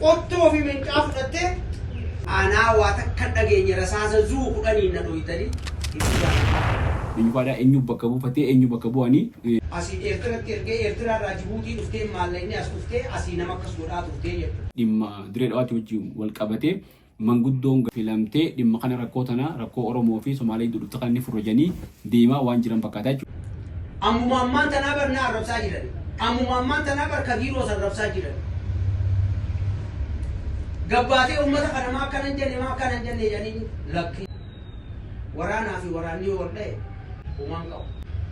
Qottoo fi mencaa fudhattee anaa waa takka hin dhageenye rasaasa zuu 10n na dhooytanii itti jaalladha. Eenyufaadha? Eenyu bakka buufatee? Eenyu bakka bu'anii? Asiin Eertiratti ergee Eertiraa irraa Jibuutii dhuftee maallaqni as dhuftee asii nama akkas godhaa turtee jechuudha. Dhimma Dirree Dhawaatti wajjin wal qabatee manguddoon filamtee dhimma kana rakkoo tana rakkoo Oromoo fi Somaalee gidduu dhufte kana ni furra jedhanii deemaa waan jiran fakkaata jechuudha. Ammuma ammaan tanaa bar na arrabsaa jiran. Ammuma ammaan tanaa bar Kadiiroos arrabsaa jiran. Gabbaatee ummata kana maa akkana hin jenne maa akkana hin jenne jedhanii lakki. Waraanaa fi waraanni yoo wal dhaye homaa hin qabu.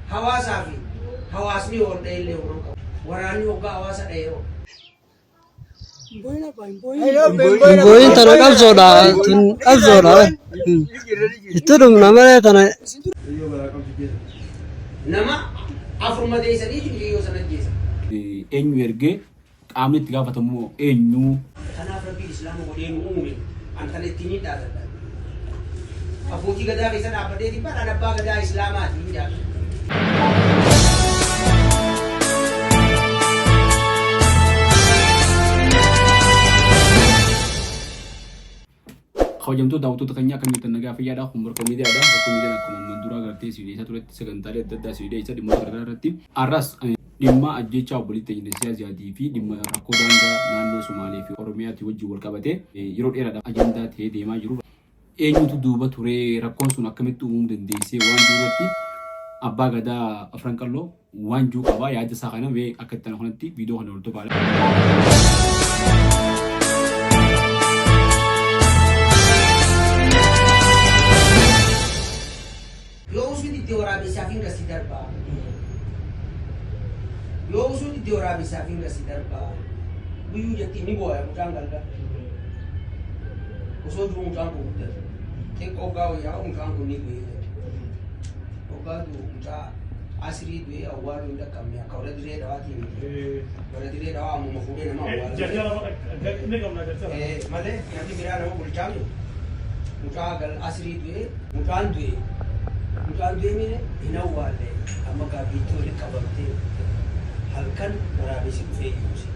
Hawaasaa fi hawaasni yoo wal dhaye illee homaa hin qabu. Waraanni hoggaa hawaasa dhaye hoo? Hin boo'in tana qabsoodha. Tun qabsoodha. Itti dhumna malee tana. Nama afur madeessanii mucayyoo sana ajjeesan. Eenyu ergee? Qaamni itti gaafatamu moo eenyu? Kanaaf Rabbiin Islaama godhee nu uume. An kana ittiin hin dhaadadha. Abbootii gadaa keessa dhaabbadheetiin bara an abbaa gadaa Islaamaati hin jaadha. Kabajamtoota daawwattoota keenyaa akkam jirtan nagaa fayyaadha. Kun Barkoo Miidiyaadha. Barkoo Miidiyaan akkuma ammaan duraa gartee isin dhiyeessaa turetti sagantaalee adda addaa isin dhiyeessa dhimmoota garaagaraa irratti. Har'as dhimma ajjeechaa obboleettii teenya Nasiyaa Ziyaadii fi dhimma rakkoo daangaa naannoo Somaalee fi Oromiyaatii wajjin wal qabatee yeroo dheeraadhaaf ajandaa ta'ee deemaa jiru. Eenyutu duuba ture? Rakkoon sun akkamitti uumamuu dandeessee? Waan jiru irratti Abbaa Gadaa Afran Qalloo waan jiru qaba. Yaada isaa kana mee akka itti aanu kanatti viidiyoo kana hordofaa. Yoo usuu didde waraabessaaf hin gasi darbaa. Yoo usuu didde waraabessaaf hin gasi darbaa. Guyyuu jetti ni booya mucaan galgala. Osoo jiru mucaan kun guddate. Xiqqoo hoggaa wayyaa mucaan kun ni du'ee jedhe. Hoggaa du'u mucaa asirii du'ee awwaaluu hin dhaqqabne akka warra diree dhawaatii miti. Warra diree dhawaa ammuma fuudhee nama awwaala. Malee namni biraa nama bulchaa miti. Mucaa gal asirii du'ee mucaan du'e mucaan du'e mire hin awwaalle amma gaa biitti walitti qabamtee halkan waraabessi dhufee yuuse.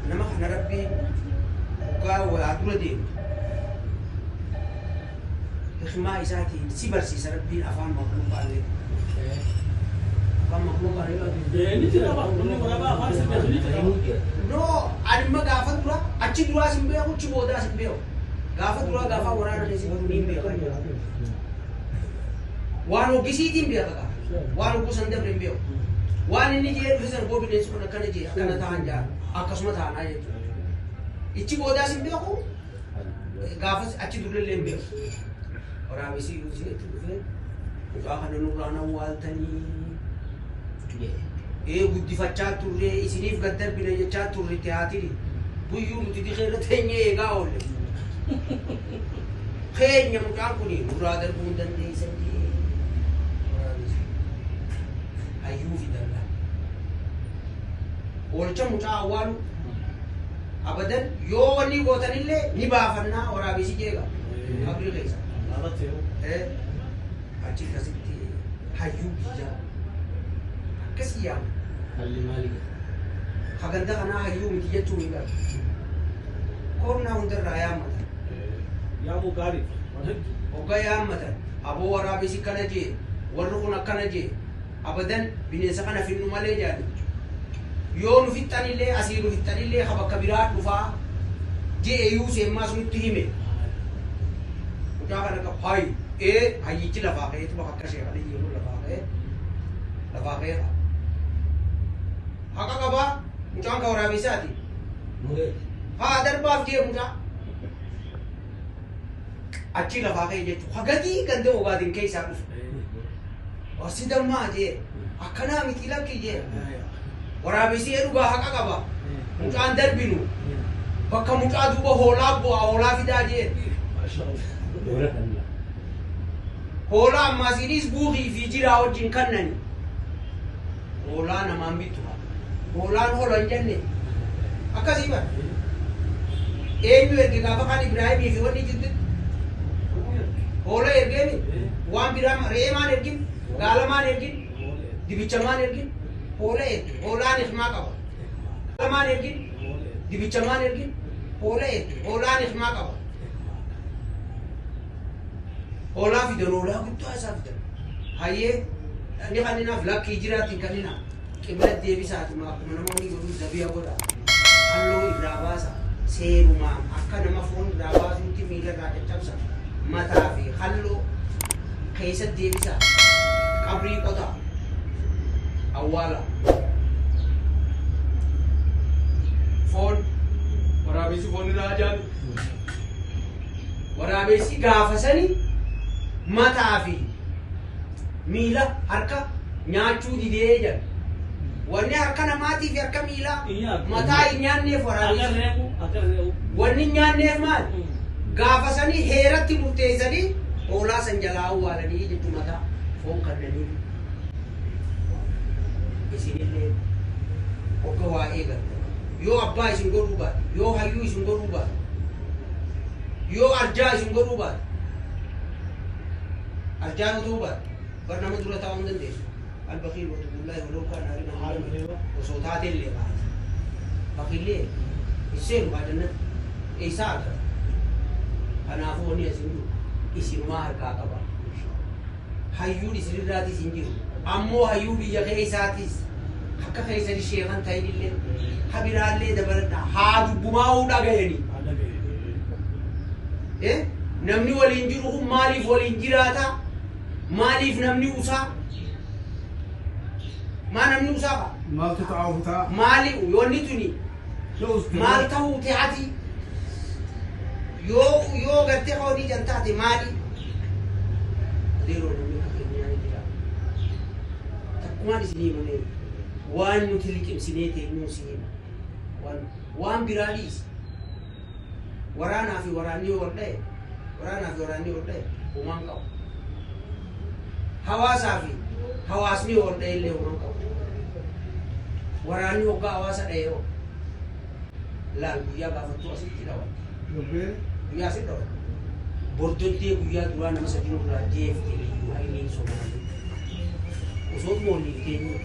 Nama kana rabbiin hoggaa waa dura deemtu hikmaa isaatiin si barsiisa rabbiin afaan makluuqaallee. Afaan makluuqaallee. No, ani imma gaafa dura achi duraas hin beeku achi boodaas hin beeku. Gaafa duraa gaafa waraana keessa jiru niin beeka. Waan hoggisiitiin beeka gaa. Waan hogguu san dabre hin beeku. Waan inni jee dhufe san boo bineensi kun akkana jee akkana ta'an jaa akkasuma ta'anaa jechuudha. Ichi boodaas hin beeku gaafas achi durallee hin beeku. Waraabessi yuusee itti dhufee mucaa kana nurraan awwaaltanii jedhe. Ee guddifachaa turre isiniif gad darbina jechaa turre tiyaatiri. Guyyuu nuti dikee irra teenyee eegaa oolle. Keenya mucaan kun nurraa darbuu hin dandeessan jee. Waraabessi. Hayyuu fidan laa. Oolcha mucaa awwaalu abadan yoo wanni gootanillee ni baafannaa waraabessi jeega. Qabrii keessa. Achi akkasitti hayyuu biyyaa akkasii yaama. Halli maali gata? Ka ganda kanaa hayyuu miti jechuu hin qabu. Koornaa hundarraa yaammatan. Yaamuu gaarii waan hedduu. Hogga yaammatan aboo waraabessi akkana jee warri kun akkana jee abadan bineensa kana finnu malee jedhani. Yoo nu fixxanillee asii nu fixxanillee ka bakka biraa dhufaa je'e yuuseen maas nutti hime. Mucaa kana qaba hayi ee hayyichi lafaa ka'eetuma akka sheekha yeroo lafaa ka'ee lafaa ka'ee ka'a. Haqa qabaa mucaan ka waraabessaati. Muree. Haa darbaaf jee mucaa. Achii lafaa ka'e jechuudha. Hagatii ganda Ogaadin keessaa dhufe. Warsi dammaa jee akkanaa miti lakki jee. Waraabessi ee dhugaa haqa qaba. Mucaan darbinu bakka mucaa duuba hoolaa bu'aa hoolaa fidaa jee. Hoolaa ammaasiinis buukii fi jiraa wajjin kannani. Hoolaa namaan bittu. Hoolaan hola hin jenne. Akkasii bara. Eenyu erge gaafa kaan Ibraahimii fi wanni jidduutti? Hoola ergeemi? Waan biraa re'ee maan ergin? Gaala maan ergin? Dibicha maan ergin? Hoola erge. Hoolaan hikmaa qaba. Gaala maan ergin? Dibicha maan ergin? Hoola erge. Hoolaan hikmaa qaba. Hoolaa fidan, hoolaa guddaa isaa fidan. Hayyee ni kanninaaf lakkii jiraatiin kannina. Qibla deebisaatuma akkuma namoonni godhu zabiya godha. Halloo irraa baasa. Seerumaan akka nama foon irraa baasuutti miila irraa caccabsa. Mataa fi halloo keessa deebisa. Qabrii qota. Awwaala. Foon Waraabessi foon irraa ajaa'ibu. Waraabessi gaafa sani mataa fi miila harka nyaachuu didee jedha. Wanni harka namaatii fi harka miilaa mataa hin nyaanneef waraabessi. Akka reeku akka reeku. Wanni hin nyaanneef maal? Gaafa sanii heeratti murteessanii hoolaa san jalaa awwaalanii jechuu mataa foon kannanii. Isinillee hogga waa eegaltan. Yoo abbaa isin godhuu baate, yoo hayyuu isin godhuu baate, yoo arjaa isin godhuu baate, arjaa yoo ta'uu baate, bar nama dura taa'uu hin dandeessu. Albakiil watubullaahi waloo kaan harina osoo taatellee baate. Bakiillee hin seenu kaa jannata. Eessaa argata? Kanaafuu wanni asin jiru isinumaa harkaa qaba. Hayyuun isinirraatis hin jiru. Ammoo hayyuu biyya keessaatis akka keessani sheekan ta'inillee habiraallee dabaladha. Haa dubbumaa'uu dhagayanii. Eh? Namni waliin jiru kun maaliif waliin jiraata? Maaliif namni usaa? Maa namni usaa qaba? Maaltu ta'aa ta'a? Maali wanni tuni maal ta'uu taati? Yoo yoo gartee horii jan taate maali? Adeeroo namni akka keenyaa ni jira. Takkumaan isinii malee waan nuti liqimsinee teenyuun si hima. Waan waan biraa dhiisi. Waraanaa fi waraanni yoo wal dha'e waraanaa fi waraanni yoo wal dha'e homaan qabu. Hawaasaa fi hawaasni yoo wal dha'e illee homaan qabu. Waraanni hoggaa hawaasa dha'e hoo laal guyyaa gaafattuu asitti dhawan. Guyyaa asitti dhawan. Bordoddee guyyaa duraa nama sadii nurraa jeefte liyyuu hayiliin Somaalee. Osoo waliin teenyu.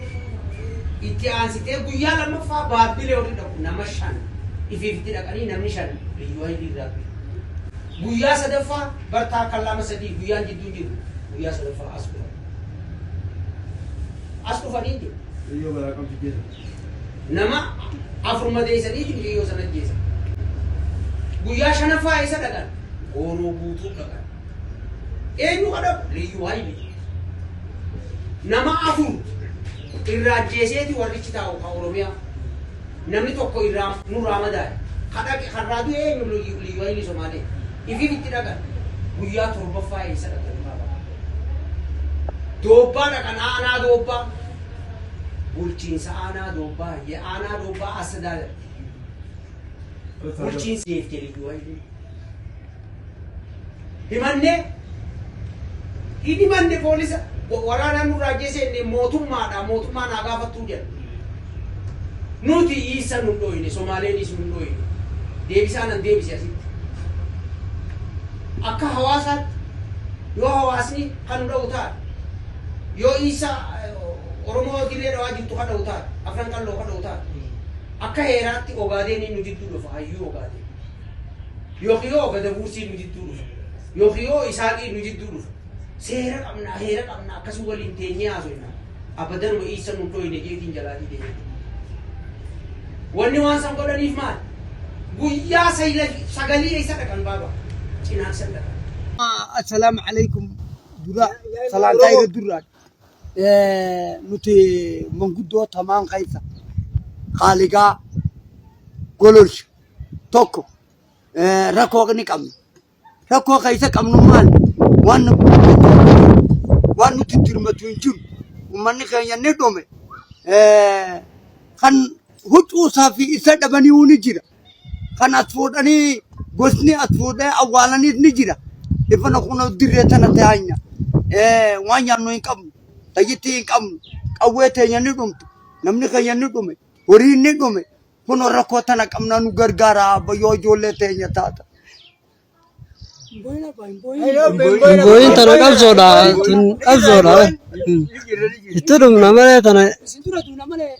Itti aansitee guyyaa lammaffaa baabbilee warri dhaqu nama shan ifiif itti dhaqanii namni shan liyyuu hayilii irraa du'e. Guyyaa sadaffaa bartaa akka lama sadii guyyaan jidduu jiru guyyaa sadaffaa as dhufan. As dhufanii jiru. Yoo balaa qabdu jedha. Nama afur madeessanii jiru yoo sana ajjeesan. Guyyaa shanaffaa eessa dhaqan? Gooroo guutuu dhaqan. Eenyu kadhaqu? Liyyuu hayilii. Nama afur irraa ajjeeseeti warrichi taa'u ka Oromiyaa. Namni tokko irraa nurraa madaa'e. Kadhaqe karraa du'e eenyu liyyuu hayilii Somaalee. Ifiif itti dhaqan. Guyyaa torbaffaa eessa dhaqan? Doobbaa dhaqan aanaa doobbaa. Bulchiinsa aanaa doobbaa aanaa doobbaa asadaadha. Bulchiinsa jeeftee liyyuu hayilii. Himannee hin himanne poolisa waraanaan nurraa ajjeese inni mootummaadha mootummaan haa gaafattuu jedha. Nuti isa nun dhoyne Somaaleenis nun dhoyne deebisaan an deebise asitti. Akka hawaasaatti yoo hawaasni kan nu dha'u taate yoo isa Oromoo dirree dhawaa jirtu kan dha'u taate afran qalloo kan dha'u taate akka heeraatti Ogaadeen nu jidduu dhufa hayyuu Ogaadeen. Yookiin yoo Gadabuursii nu jidduu dhufa. Yookiin yoo Isaaqii nu jidduu dhufa. Seera qabna heera qabna akkasuma waliin teenyee haasofna. Abadanuma isa nu dhoyne jeetiin jalaatii deemee. Wanni waan san godhaniif maal? Guyyaa sagalii eessa dhaqan baaba? Cinaaksan dhaqan. Assalaamu alaikum dura salaantaa irra duraan nuti manguddoo tamaan keessa qaaligaa gololcha tokko rakkoo ni qabna. Rakkoo keessa qabnu maal? Waan waan nuti dirmatu hin jiru. Uummanni keenya ni dhume. Kan huccuu isaa fi isa dhabanii ni jira. Kan as fuudhanii gosni as fuudhee awwaalaniis ni jira. Ifana kun dirree tana taa'anya. Waan nyaannu hin qabnu. Tayyittii hin qabnu. Qawwee teenya ni dhumtu. Namni keenya ni dhume. Horiin ni dhume. Kun rakkoo tana qabna nu gargaara abba yoo ijoollee teenya taata. Hin boo'in tana qabsoodha. Tun qabsoodha. Itti dhumna malee tana. Isin dura duuna malee.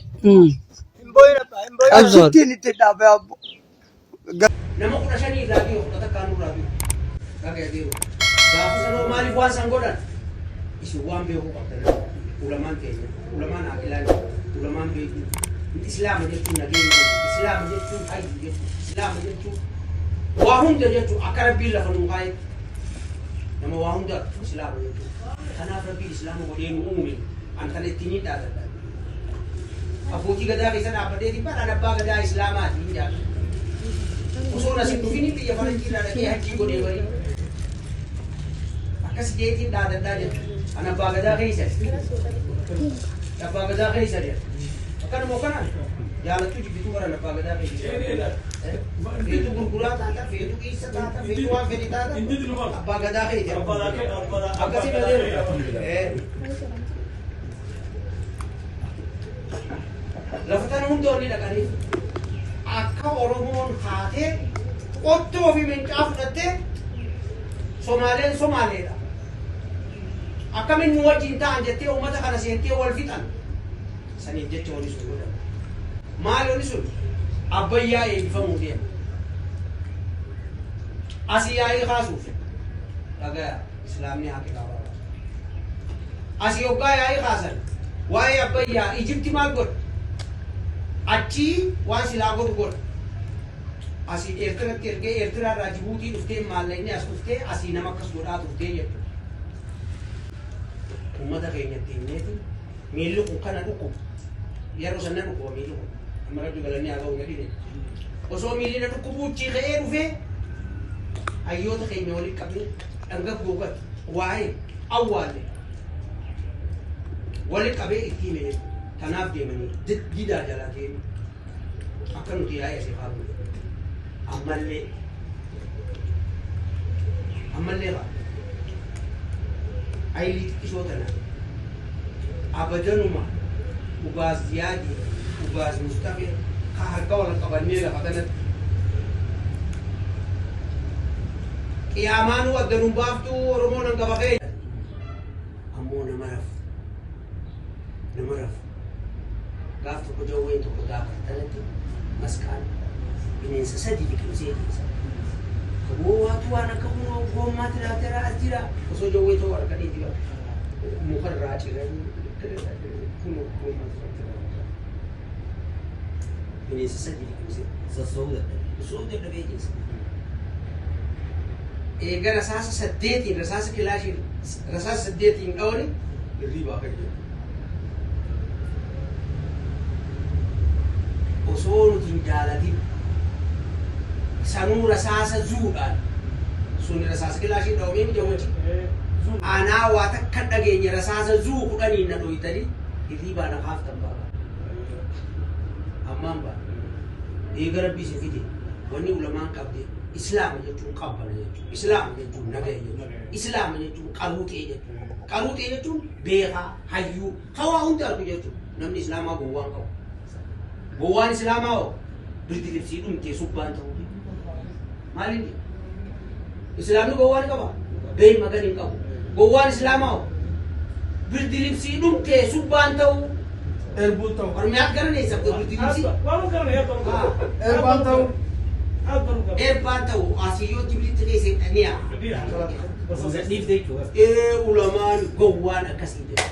Qabsoodha. Achittiin itti dhaabe abbo. Nama 15 irraa biyya 11 nurraa biyya. Dhagaya deemu. Gaafa sanoo maaliif waan san godhan? Isin waan beekuu qabdan. Ulamaan keenya, ulamaan aqilaan, ulamaan beekuu. Islaama jechuun nageenya jechuudha. Islaama jechuun hayyu jechuudha. Islaama jechuun waa hunda jechuudha. Akka Rabbiin lafa nuu kaayetti. Nama waa hunda Islaama jechuudha. Kanaaf Rabbiin Islaama godhee nu uume. An kana ittiin hin dhaadadha. Abbootii gadaa keessa dhaabbadhee badhaan abbaa gadaa Islaamaati hin jaadha. Osoo nas hin dhufin biyya faranjii irraa dhaqee hajjii godhee barii. Akkas jeetiin dhaadadhaa jechuudha. An abbaa gadaa keessa. Abbaa gadaa keessa jedha. Akkanuma akkanaan jaalattuu jibbituu baran abbaa gadaa keessa. Feetu gurguraa taata, feetu keessa taata, feetu waan fedhe taata. Abbaa gadaa keessa. Akkasii malee. Lafa tana hunda wanni dhaqaniif akka Oromoon kaatee qottoo fi mincaa fudhattee Somaaleen Somaaleedha. Akkamiin nu wajjin ta'an jettee uummata kana seentee wal fixan. Saniif jecha wanni sun godhama. Maali wanni sun? Abbayyaa eebbifamuu deema. Asii yaa'ii kaasuuf dhagaya Islaamni haa qixaa. Asii hoggaa yaa'ii kaasan waa'ee Abbayyaa Ijipti maal godha? Achii waan silaa godhu godha. Asii Eertiratti ergee Eertiraa irraa Jibuutii dhuftee maallaqni as dhuftee asii nama akkas godhaa turtee jechuudha. Uummata keenyatti himneeti miilli kun kana dhukkuba. Yeroo sana dhukkuba miilli kun. Amma Rabbi galanni haa ga'u na dhine. Osoo miilli na dhukkubuu achii ka'ee dhufee hayyoota keenya walitti qabnee dhangaggoo gad waa'ee awwaalle walitti qabee itti hime jechuudha. Kanaaf deemanii didaa jalaa deemu. Akka nuti yaa'ee asii kaafnu. Ammallee ammallee kaa ayilii xiqqishoo tana abadanuma Ugaas Ziyaadii fi Ugaas Mustafee ka harka wal qabannee lafa kanatti qiyaamaanuu adda nun baaftuu Oromoon hangafa keenya. Ammoo nama rafu nama rafu gaaf tokko jawween tokko gaafa tanatti masqaan bineensa sadii liqimsee keessa. Waatu waan akka kunoo goommaa tiraaktaraa as jira osoo jawwee ta'uu arganii jira. Mukarraa ciranii kunoo goommaa tiraaktaraa. Bineensa sadii liqimsee. Sosso'uu dadhabe. Osoo dadhabee keessa. Eega rasaasa saddeetiin rasaasa kilaashiin rasaasa saddeetiin dhawani hirriibaa ka'e jedhu. Osoo nuti hin jaalatin sanuu rasaasa zuudhaan sun rasaasa kilaashiin dhawamee miti wajji. Anaa waa takka hin dhageenye rasaasa zuu 10n na dhoytanii hirriibaa na kaaftan baaba. Ammaan baa. Eega Rabbi isin fide wanni ulamaan qabde Islaama jechuun qabbana jechuudha. Islaama jechuun nagaya jechuudha. Islaama jechuun qaruuxee jechuudha. Qaruuxee jechuun beekaa, hayyuu, hawaa hunda argu jechuudha. Namni Islaamaa gowwaan qabu. Gowwaan Islaamaa hoo birdi libsii dhumtee subbaan ta'uu. Maal inni? Islaamni gowwaa ni qaba? Bee magan hin qabu. Gowwaan Islaamaa hoo birdi libsii dhumtee subbaan ta'uu. Erbuun ta'u. Oromiyaa garaneessa birdi libsii. Erbaan ta'u. Erbaan ta'u asii yoo jibritti keessa ni yaa. Gadhiifte jechuudha. Ee ulamaan gowwaan akkasii jedhu.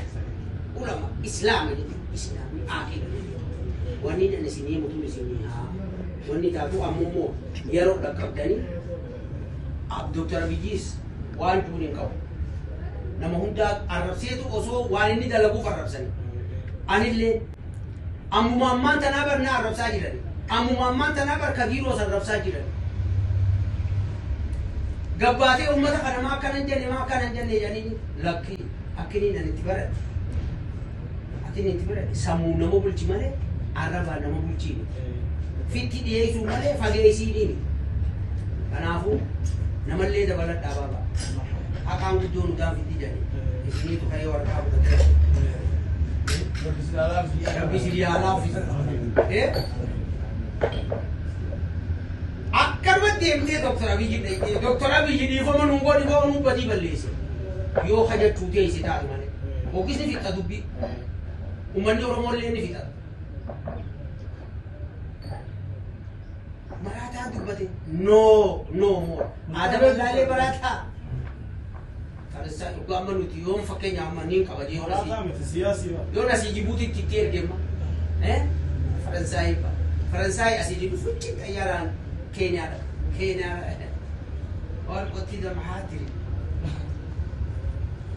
Ulama Islaama jechuudha. Islaamni aakira jechuudha. Wanni dhan isinii mutuun isinii haa. Wanni taatu amma immoo yeroo dhaqqabdanii Dr. Abiyyiis waan juun hin qabu. Nama hundaa arrabseetu osoo waan inni dalaguuf arrabsanii. Anillee ammuma ammaan tanaa bar na arrabsaa jiran. Ammuma ammaan tanaa bar kabiiroos arrabsaa jiran. Gabbaatee uummata kana maa akkana hin jenne maa akkana hin jenne jedhanii lakki akkiniin ani itti baradhe. Ati itti baradhe sammuu nama bulchi malee arrabaa nama bulchii miti. Fitti dhiyeessuu malee fageessii miti. Kanaafuu namallee dabaladhaa baaba. Haqaan guddoo nu gaafatti jedhanii. Isiniitu ka'ee waraqaa fudhatee. Rabbi isin haa laaffisu. Akkanuma deemtee Dr. Abiyyi dhaqxee Dr. Abiyyi dhiifama nuun godhi boo nuun badii balleesse. Yoo hajachuu teesse taate malee. Yookiis ni fixa dubbii. Uummanni Oromoo illee ni fixa. isaa dubbate no no more. Aadama ilaalee barataa. Faransaay dhugaa amma nuti yoom fakkeenya amma niin qaba jee yoon asii Maraataa miti siyaasii bara. yoon asii Jibuutiitti itti ergemma. Faransaay Faransaay asii jedhu fucci xayyaaraan Keeniyaadha. Keeniyaa waan qottii dama haatiri.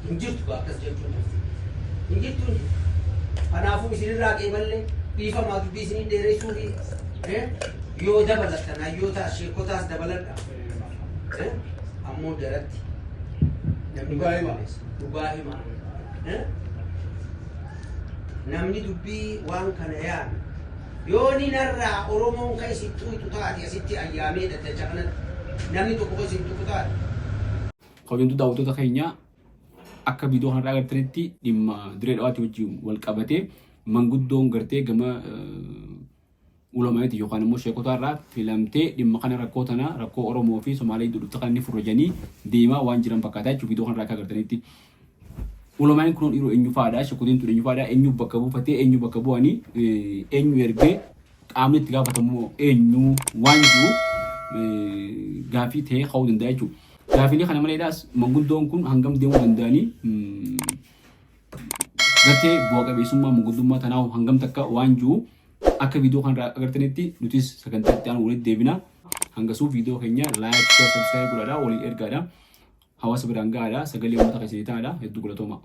Hin jirtu akkas jechuun hin jirtu. Kanaafuu isinirraa qeeballee dhiifamaa dubbii isinii dheeressuu fi yoo dabalattan hayyootaas sheekotaas dabaladha. Ammoo jaratti namni Dhugaa hima. Dhugaa hima. Namni dubbii waan kana yaame yoo ni narraa Oromoon kan isin tuqxu taate asitti ayyaamee dhaddacha kanatti namni tokko kan isin tuqu taate. Kabajamtoota daawwattoota keenya akka viidiyoo kanarraa agartanitti dhimma diree dhawaatti wajjin wal qabatee manguddoon gartee gama ulamaa'iiti yookaan immoo sheekotaa irraa filamtee dhimma kana rakkoo tana rakkoo Oromoo fi Somaalee gidduu dhufte kana ni furra jedhanii deemaa waan jiran fakkaataa jechuudha viidiyoo kanarraa akka agartanitti. Ulamaa'in kun dhiiroo eenyu fa'aadha? Sheekotiin tun eenyu fa'aadha? Eenyu bakka buufatee eenyu bakka bu'anii eenyu ergee qaamni itti gaafatamu eenyu waan jiru gaafii ta'ee ka'uu danda'a jechuudha. Gaafiilee kana maleedhaas manguddoon kun hangam deemuu danda'anii gartee bu'a qabeessummaa manguddummaa tanaa hangam takka waan jiru akka viidiyoo kanarraa agartanitti nutis sagantaa itti aanu walitti deebina. Hangasuu viidiyoo keenya like, share, subscribe godhaadha waliin ergaadha. Hawaasa biraan gahaadha. Sagalee uummata keessanii ta'aadha. Hedduu galatoomaa.